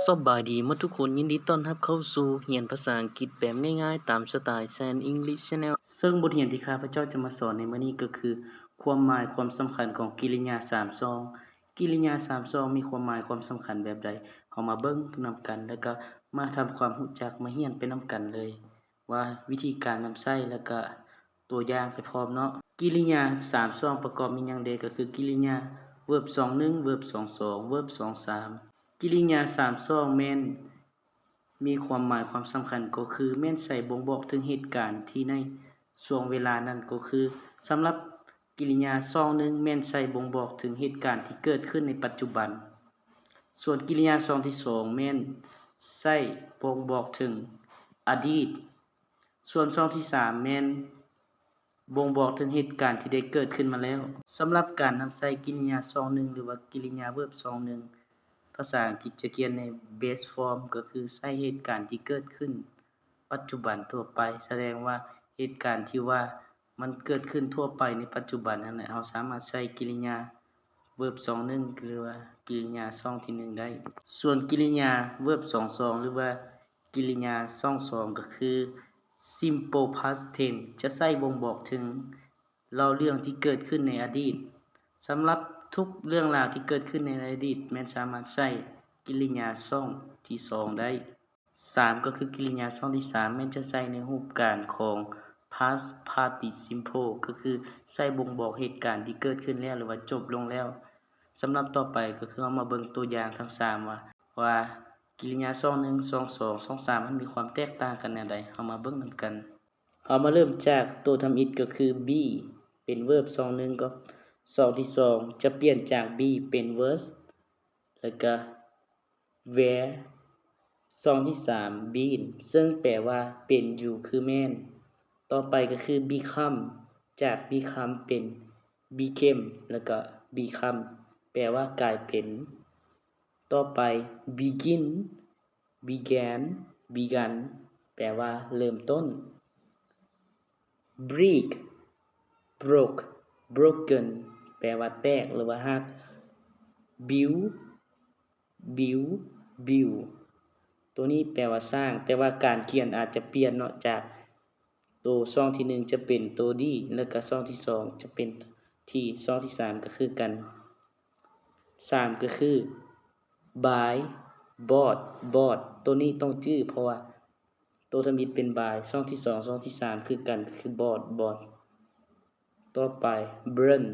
ສະບາຍດີໝົດທຸກຄົນ, ຍິນດີຕ້ອນຮັບເຂົ້າສູ່ຮຽນພາສາອັງກິດແບບງ່າຍໆ ຕາມສະໄຕແຊນ English Channel. ເຊິ່ງບົດຮຽນທີ່ຂ້າພະເຈົ້າຈະມາສອນໃນມື້ນີ້ກໍຄື ຄວາມໝາຍຄວາມສຳຄັນຂອງກິລິຍາສາມຊ່ອງ. ກິລິຍາສາມຊ່ອງມີຄວາມໝາຍຄວາມສຳຄັນແບບໃດ? ເຮົາມາເບິ່ງນຳກັນ ແລ້ວກໍມາທຳຄວາມຮູ້ຈັກ, ມາຮຽນໄປນຳກັນເລີຍ ວ່າວິທີການນຳໃຊ້ ແລ້ວກະຕົວຢ່າງໄປພ້ອມເນາະ. ກິລິຍາສາມຊ່ອງປະກອບມີຫຍັງແດ່? ກໍຄືກິລິຍາເວີບຊ່ອງໜຶ່ງ, ເວີບຊ່ອງສອງ, ເວີບຊ່ອງສາມ. ກິລິຍາສາມຊ່ອງແມ່ນມີຄວາມໝາຍຄວາມສຳຄັນ ກໍຄືແມ່ນໃຊ້ບົ່ງບອກເຖິງເຫດການທີ່ໃນຊ່ວງເວລານັ້ນ. ກໍຄືສຳລັບກິລິຍາຊ່ອງໜຶ່ງແມ່ນໃຊ້ບົ່ງບອກເຖິງເຫດການທີ່ເກີດຂຶ້ນໃນປັດຈຸບັນ. ສ່ວນກິລິຍາຊ່ອງທີສອງແມ່ນໃຊ້ບົ່ງບອກເຖິງອະດີດ. ສ່ວນຊ່ອງທີສາມແມ່ນບົ່ງບອກເຖິງເຫດການທີ່ໄດ້ເກີດຂຶ້ນມາແລ້ວ. ສຳລັບການນຳໃຊ້ກິລິຍາຊ່ອງໜຶ່ງ ຫຼືວ່າກິລິຍາເວີບຊ່ອງໜຶ່ງ, ພາສາອັງກິດຈະຂຽນໃນ base form ກໍຄືໃຊ້ເຫດການທີ່ເກີດຂຶ້ນປັດຈຸບັນທົ່ວໄປ, ສະແດງວ່າເຫດການທີ່ວ່າ ມັນເກີດຂຶ້ນທົ່ວໄປໃນປັດຈຸບັນຫັ້ນແຫຼະ, ເຮົາສາມາດໃຊ້ກິລິຍາເວີບຊ່ອງໜຶ່ງ ຫຼືວ່າກິລິຍາຊ່ອງທີໜຶ່ງໄດ້. ສ່ວນກິລິຍາເວີບຊ່ອງສອງ ຫຼືວ່າກິລິຍາຊ່ອງສອງ ກໍຄື simple past tense ຈະໃຊ້ບົ່ງບອກເຖິງເລົ່າເລື່ອງທີ່ເກີດຂຶ້ນໃນອະດີດ. ສຳລັບທຸກເລື່ອງລາວທີ່ເກີດຂຶ້ນໃນອະດີດ ແມ່ນສາມາດໃຊ້ກິລິຍາຊ່ອງທີສອງໄດ້. ສາມ ກໍຄືກິລິຍາຊ່ອງທີສາມແມ່ນຈະໃຊ້ໃນຮູບການຂອງ past participle ກໍຄືໃຊ້ບົ່ງບອກເຫດການທີ່ເກີດຂຶ້ນແລ້ວ ຫຼືວ່າຈົບລົງແລ້ວ. ສຳລັບຕໍ່ໄປກໍຄືເຮົາມາເບິ່ງຕົວຢ່າງທັງສາມວ່າ ວ່າກິລິຍາຊ່ອງໜຶ່ງ, ຊ່ອງສອງ, ຊ່ອງສາມ ມັນມີຄວາມແຕກຕ່າງກັນແນວໃດ? ເຮົາມາເບິ່ງນຳກັນ. ເຮົາມາເລີ່ມຈາກໂຕທຳອິດກໍຄື be ເປັນເວີບຊ່ອງໜຶ່ງ ກໍຊ່ອງທີສອງຈະປ່ຽນຈາກ be ເປັນ was ແລ້ວກະ were ຊ່ອງທີສາມ been ເຊິ່ງແປວ່າເປັນຢູ່ຄືແມ່ນ. ຕໍ່ໄປກໍຄື become ຈາກ become ເປັນ became ແລ້ວກໍ become ແປວ່າກາຍເປັນ. ຕໍ່ໄປ begin, began, begun ແປວ່າເລີ່ມຕົ້ນ. break, broke, broken ແປວ່າແຕກ ຫຼືວ່າຫັກ. build, build, build ໂຕນີ້ແປວ່າສ້າງ, ແຕ່ວ່າການຂຽນອາດຈະປ່ຽນເນາະ, ຈາກໂຕຊ່ອງທີໜຶ່ງຈະເປັນໂຕ D ແລ້ວກະຊ່ອງທີສອງຈະເປັນ T, ຊ່ອງທີສາມກໍຄືກັນ. ສາມ ກໍຄື buy, bought, bought ໂຕນີ້ຕ້ອງຈື່ ເພາະວ່າໂຕທຳອິດເປັນ buy, ຊ່ອງທີສອງ ຊ່ອງທີສາມຄືກັນ ກໍຄື bought, bought. ຕໍ່ໄປ burn,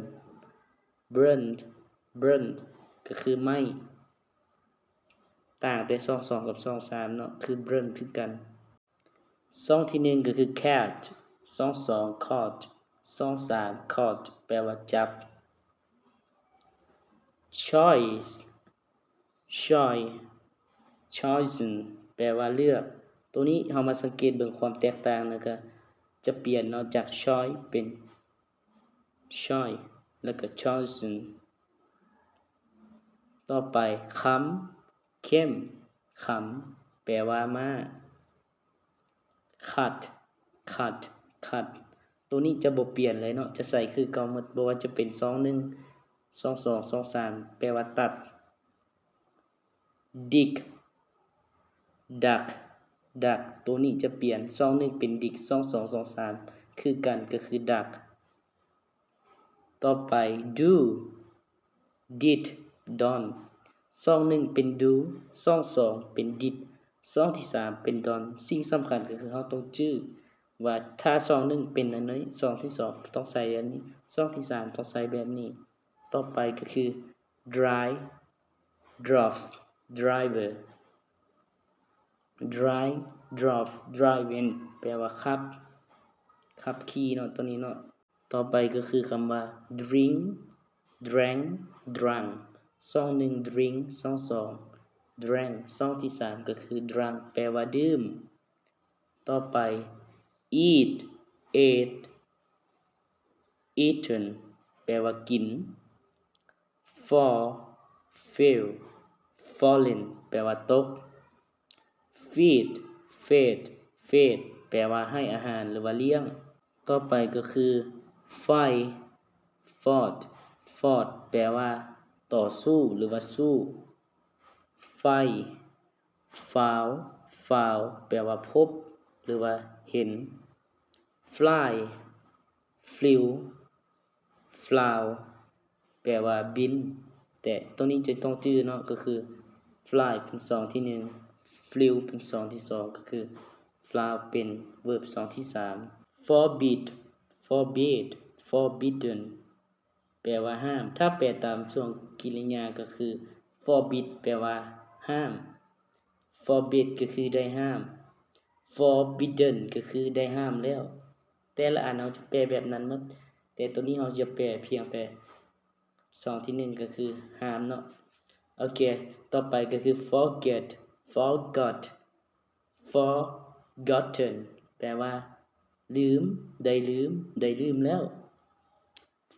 burned, burned ກໍຄືໄໝ້, ຕ່າງແຕ່ຊ່ອງສອງກັບຊ່ອງສາມເນາະ ຄື burn ຄືກັນ. ຊ່ອງທີໜຶ່ງກໍຄື catch, ຊ່ອງສອງ caught, ຊ່ອງສາມ caught ແປວ່າຈັບ. choice, choice, chosen ແປວ່າເລືອກ. ໂຕນີ້ເຮົາມາສັງເກດເບິ່ງຄວາມແຕກຕ່າງ ແລ້ວກະຈະປ່ຽນເນາະ ຈາກ choice ເປັນ choice ແລ້ວກະ chosen. ຕໍ່ໄປ come, came, come ແປວ່າມ້າ. cut, cut, cut ໂຕນີ້ຈະບໍ່ປ່ຽນເລີຍເນາະ, ຈະໃຊ້ຄືເກົ່າໝົດ, ບໍ່ວ່າຈະເປັນຊ່ອງໜຶ່ງ, ຊ່ອງສອງ, ຊ່ອງສາມ ແປວ່າຕັດ. dig, dug, dug ໂຕນີ້ຈະປ່ຽນ, ຊ່ອງໜຶ່ງເປັນ dig, ຊ່ອງສອງ, ຊ່ອງສາມ ຄືກັນ ກໍຄື dug. ຕໍ່ໄປ do, did, done ຊ່ອງໜຶ່ງເປັນ do, ຊ່ອງສອງເປັນ did, ຊ່ອງທີສາມເປັນ done. ສິ່ງສຳຄັນກໍຄືເຮົາຕ້ອງຈື່ວ່າ ຖ້າຊ່ອງໜຶ່ງເປັນອັນນີ້, ຊ່ອງທີສອງຕ້ອງໃຊ້ອັນນີ້, ຊ່ອງທີສາມຕ້ອງໃຊ້ແບບນີ້. ຕໍ່ໄປກໍຄື drive, drove, driver. drive, drove, driven ແປວ່າຂັບ, ຂັບຂີ່ເນາະ ໂຕນີ້ເນາະ. ຕໍ່ໄປກໍຄືຄຳວ່າ drink, drank, drunk ຊ່ອງໜຶ່ງ drink ຊ່ອງສອງ drank ຊ່ອງທີສາມກໍຄື drunk ແປວ່າດື່ມ. ຕໍ່ໄປ eat, ate, eaten ແປວ່າກິນ. fall, fell, fallen ແປວ່າຕົກ. feed, fed, fed ແປວ່າໃຫ້ອາຫານ ຫຼືວ່າລ້ຽງ. ຕໍ່ໄປກໍຄື fight, fought, fought ແປວ່າຕໍ່ສູ້ ຫຼືວ່າສູ້. fight, found found ແປວ່າພົບ ຫຼືວ່າເຫັນ fly flew flew ແປວ່າບິນ ແຕ່ໂຕນີ້ຈະຕ້ອງຈື່ເນາະ ກໍຄື fly ເປັນຊ່ອງທີໜຶ່ງ flew ເປັນຊ່ອງທີສອງ ກໍຄື flew ເປັນ verb ຊ່ອງທີສາມ forbid forbid forbidden ແປວ່າຫ້າມ ຖ້າແປຕາມຊ່ວງກິລິຍາກໍຄື forbid ແປວ່າຫ້າມ forbid ກໍຄືໄດ້ຫ້າມ forbidden ກໍຄືໄດ້ຫ້າມແລ້ວ. ແຕ່ລະອັນເຮົາຈະແປແບບນັ້ນໝົດ ແຕ່ໂຕນີ້ເຮົາຈະແປພຽງແຕ່ຊ່ອງທີໜຶ່ງກໍຄືຫ້າມເນາະ. ໂອເຄ ຕໍ່ໄປກໍຄື forget forgot forgotten ແປວ່າລືມ ໄດ້ລືມ ໄດ້ລືມແລ້ວ.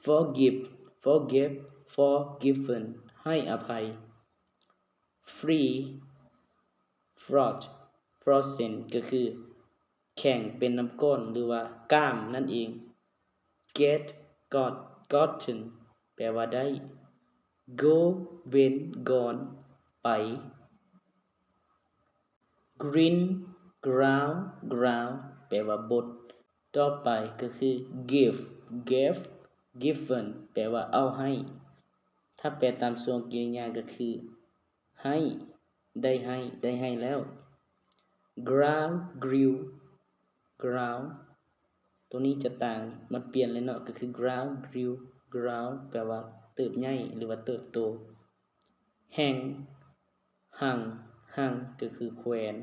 forgive forgave forgiven ໃຫ້ອະໄພ. free froth frozen ກໍຄືແຂງເປັນນ້ຳກ້ອນ ຫຼືວ່າກ້າມນັ້ນເອງ. get got gotten ແປວ່າໄດ້. go went gone ໄປ. grin growl growl ແປວ່າບົດ. ຕໍ່ໄປກໍຄື give gave given ແປວ່າເອົາໃຫ້ ຖ້າແປຕາມຊ່ວງກິລິຍາກໍຄື ໃຫ້ ໄດ້ໃຫ້ ໄດ້ໃຫ້ແລ້ວ. growl grew growl ໂຕນີ້ຈະຕ່າງ ມັນປ່ຽນເລີຍເນາະ ກໍຄື growl grew growl ແປວ່າເຕີບໃຫຍ່ ຫຼືວ່າເຕີບໂຕ. hang hung hung ກໍຄືແຂວນ.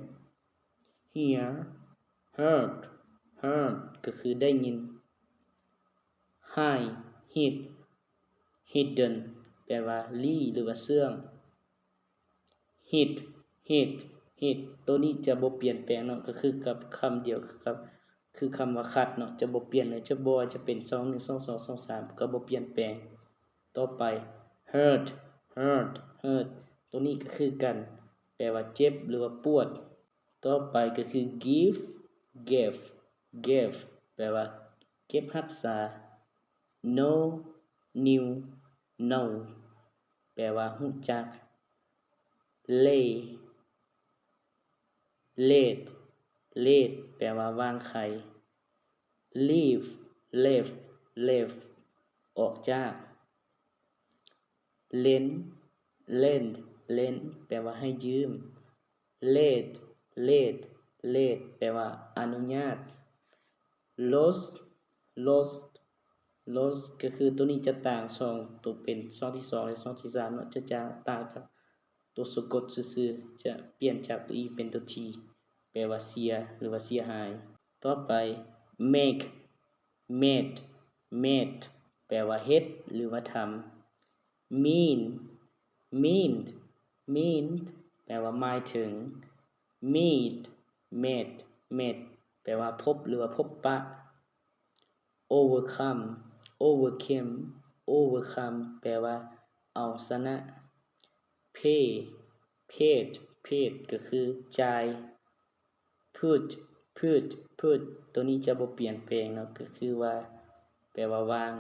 hear heard heard ກໍຄືໄດ້ຍິນ. hide hid hidden ແປວ່າຫຼີ້ ຫຼືວ່າເຊື່ອງ. hit hit hit ໂຕນີ້ຈະບໍ່ປ່ຽນແປງເນາະ ກໍຄືກັບຄຳດຽວກັບ ຄືຄຳວ່າ cut ເນາະ ຈະບໍ່ປ່ຽນເລີຍ ຈະບໍ່ວ່າຈະເປັນ ສອງໜຶ່ງ ສອງສອງ ສອງສາມ ກໍບໍ່ປ່ຽນແປງ. ຕໍ່ໄປ hurt hurt hurt ໂຕນີ້ກໍຄືກັນ ແປວ່າເຈັບ ຫຼືວ່າປວດ. ຕໍ່ໄປກໍຄື give gave gave ແປວ່າເກັບຮັກສາ. know knew know ແປວ່າຮູ້ຈັກ. lay laid laid ແປວ່າວາງໄຂ່. leave left left ອອກຈາກ. lend lend lend ແປວ່າໃຫ້ຢືມ. led led led ແປວ່າອະນຸຍາດ. lost lost lost ກໍຄືໂຕນີ້ຈະຕ່າງຊ່ອງໂຕເປັນຊ່ອງທີສອງ ແລະ ຊ່ອງທີສາມເນາະ ຈະຈາກ ຕ່າງຈາກໂຕສະກົດຊື່ໆ ຈະປ່ຽນຈາກໂຕ e ເປັນໂຕ t ແປວ່າເສຍ ຫຼືວ່າເສຍຫາຍ. ຕໍ່ໄປ make made made ແປວ່າເຮັດ ຫຼືວ່າທຳ. mean meaned meaned ແປວ່າໝາຍເຖິງ. meet met met ແປວ່າພົບ ຫຼືວ່າພົບປະ. overcome overcame overcome ແປວ່າເອົາຊະນະ. pay paid paid ກໍຄືຈ່າຍ. put put put ໂຕນີ້ຈະບໍ່ປ່ຽນແປງເນາະ ກໍຄືວ່າ ແປວ່າວ່າງ.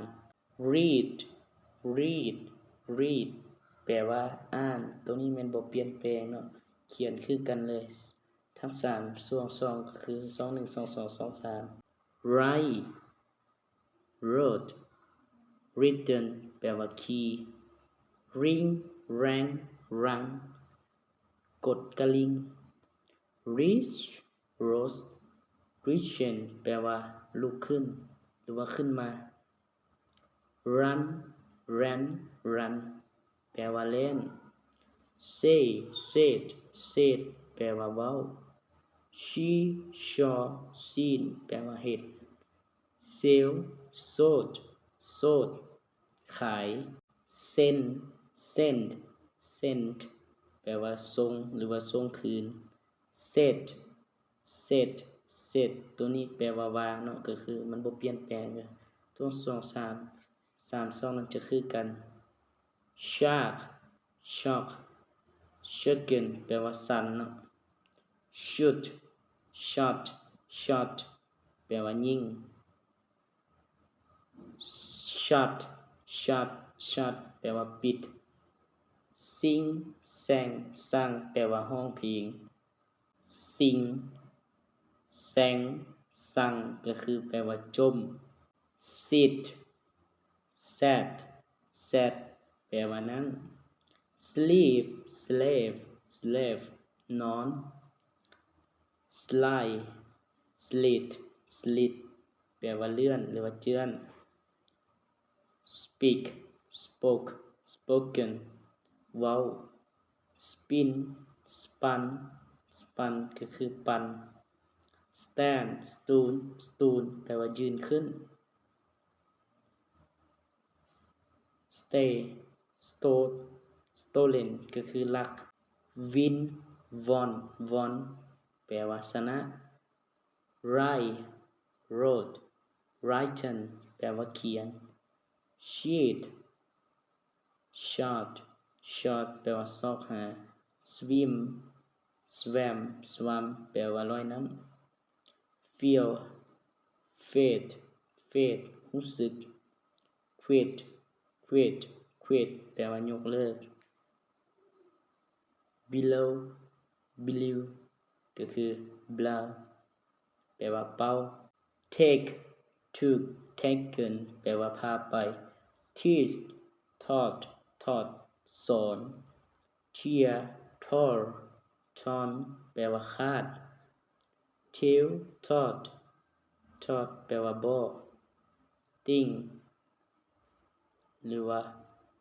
read read read ແປວ່າອ່ານ ໂຕນີ້ແມ່ນບໍ່ປ່ຽນແປງເນາະ ຂຽນຄືກັນເລີຍ ທັງສາມຊ່ວງຊ່ອງ ກໍຄື ສອງໜຶ່ງ ສອງສອງ ສອງສາມ. write wrote written ແປວ່າຂີ່. ring rang rung ກົດກະລິ່ງ. reach rose risen ແປວ່າລຸກຂຶ້ນ ຫຼືວ່າຂຶ້ນມາ. run ran run ແປວ່າແລ່ນ. say said said ແປວ່າເວົ້າ. see saw seen ແປວ່າເຫັນ. sell sold sold ຂາຍ. send sent sent ແປວ່າສົ່ງ ຫຼືວ່າສົ່ງຄືນ. set set set ໂຕນີ້ແປວ່າວ່າງເນາະ ກໍຄືມັນບໍ່ປ່ຽນແປງເລີຍ ທັງສອງ ສາມ ສາມຊ່ອງນັ້ນຈະຄືກັນ. shock shock shaken ແປວ່າສັ່ນເນາະ. shoot shot shot ແປວ່າຍິງ. shut shut shut ແປວ່າປິດ. sing sang sung ແປວ່າຮ້ອງເພງ. sink, sank, sunk ກໍຄືແປວ່າຈົມ. sit, sat, sat ແປວ່ານັ່ງ. sleep, slept, slept ນອນ. slide, slid, slid ແປວ່າເລື່ອນ ຫຼືວ່າເຈື່ອນ. speak, spoke, spoken ເວົ້າ. spin, spun, spun ກໍຄືປັ່ນ. stand, stood, stood ແປວ່າຢືນຂຶ້ນ. stay, stole, stolen ກໍຄືລັກ. win, won, won ແປວ່າຊະນະ. write, wrote, written ແປວ່າຂຽນ. shit, shot, shot ແປວ່າຊອກຫາ. swim, swam, swam ແປວ່າລອຍນ້ຳ. feel, felt, felt ຮູ້ສຶກ. quit, quit, quit ແປວ່າຍົກເລີກ. blow, blew ກໍຄື blow ແປວ່າເປົ່າ. take, took, taken ແປວ່າພາໄປ. teach, taught, taught ສອນ. tear, tore, torn ແປວ່າຂາດ. tell, taught, taught ແປວ່າບອກ. think ຫຼືວ່າ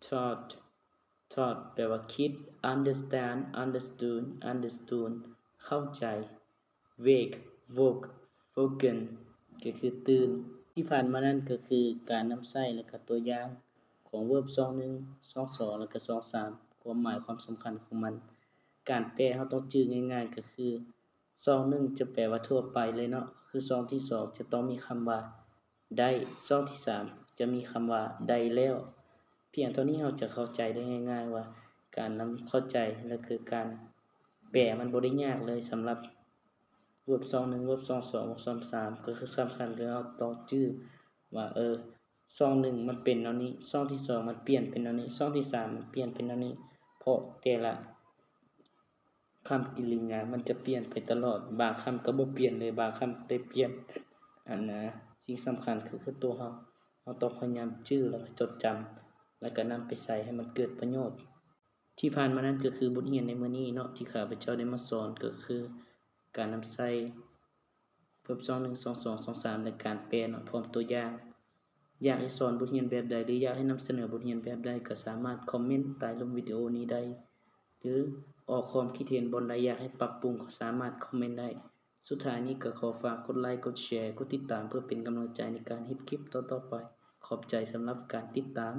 thought, thought ແປວ່າຄິດ. understand, understood, understood ເຂົ້າໃຈ. wake, woke, woken ກໍຄືຕື່ນ. ທີ່ຜ່ານມານັ້ນກໍຄືການນຳໃຊ້ ແລະ ກະຕົວຢ່າງຂອງ verb ຊ່ອງໜຶ່ງ ຊ່ອງສອງ ແລະ ກະຊ່ອງສາມ ຄວາມໝາຍຄວາມສຳຄັນຂອງມັນ. ການແປເຮົາຕ້ອງຈື່ງ່າຍໆ ກໍຄືຊ່ອງໜຶ່ງຈະແປວ່າທົ່ວໄປເລີຍເນາະ ຄືຊ່ອງທີສອງຈະຕ້ອງມີຄຳວ່າ ໄດ້. ຊ່ອງທີສາມຈະມີຄຳວ່າ ໄດ້ແລ້ວ. ພຽງເທົ່ານີ້ເຮົາຈະເຂົ້າໃຈໄດ້ງ່າຍໆວ່າ ການນຳເຂົ້າໃຈ ແລະ ຄືການແປມັນບໍ່ໄດ້ຍາກເລີຍ ສຳລັບ verb ຊ່ອງໜຶ່ງ verb ຊ່ອງສອງ verb ຊ່ອງສາມ ກໍຄືສຳຄັນຄືເຮົາຕ້ອງຈື່ວ່າ ເອີ ຊ່ອງໜຶ່ງມັນເປັນແນວນີ້ ຊ່ອງທີສອງມັນປ່ຽນເປັນແນວນີ້ ຊ່ອງທີສາມມັນປ່ຽນເປັນແນວນີ້ ເພາະແຕ່ລະ ຄຳກິລິຍາມັນຈະປ່ຽນໄປຕະຫຼອດ, ບາງຄຳກໍບໍ່ປ່ຽນເລີຍ, ບາງຄຳແຕ່ປ່ຽນ. ອັນນະ ສິ່ງສຳຄັນຄື ຄືຕົວເຮົາ, ເຮົາຕ້ອງພະຍາຍາມຈື່ ແລ້ວກໍຈົດຈຳ ແລ້ວກໍນຳໄປໃຊ້ໃຫ້ມັນເກີດປະໂຫຍດ. ທີ່ຜ່ານມານັ້ນກໍຄືບົດຮຽນໃນມື້ນີ້ເນາະ ທີ່ຂ້າພະເຈົ້າໄດ້ມາສອນ ກໍຄືການນຳໃຊ້ verb ຊ່ອງໜຶ່ງ ຊ່ອງສອງ ຊ່ອງສາມ ແລະ ການແປເນາະ ພ້ອມຕົວຢ່າງ. ຢາກໃຫ້ສອນບົດຮຽນແບບໃດ ຫຼື ຢາກໃຫ້ນຳສະເໜີບົດຮຽນແບບໃດ ກໍສາມາດຄອມເມັນໃຕ້ລຸ່ມວິດີໂອນີ້ໄດ້ ຫຼື ອອກຄວາມຄິດເຫັນບ່ອນໃດຢາກໃຫ້ປັບປຸງ ກໍສາມາດຄອມເມັນໄດ້. ສຸດທ້າຍນີ້ກໍຂໍຝາກກົດໄລ, ກົດແຊ, ກົດຕິດຕາມ ເພື່ອເປັນກຳລັງໃຈໃນການເຮັດຄລິບຕໍ່ໆໄປ. ຂອບໃຈສຳລັບການຕິດຕາມ.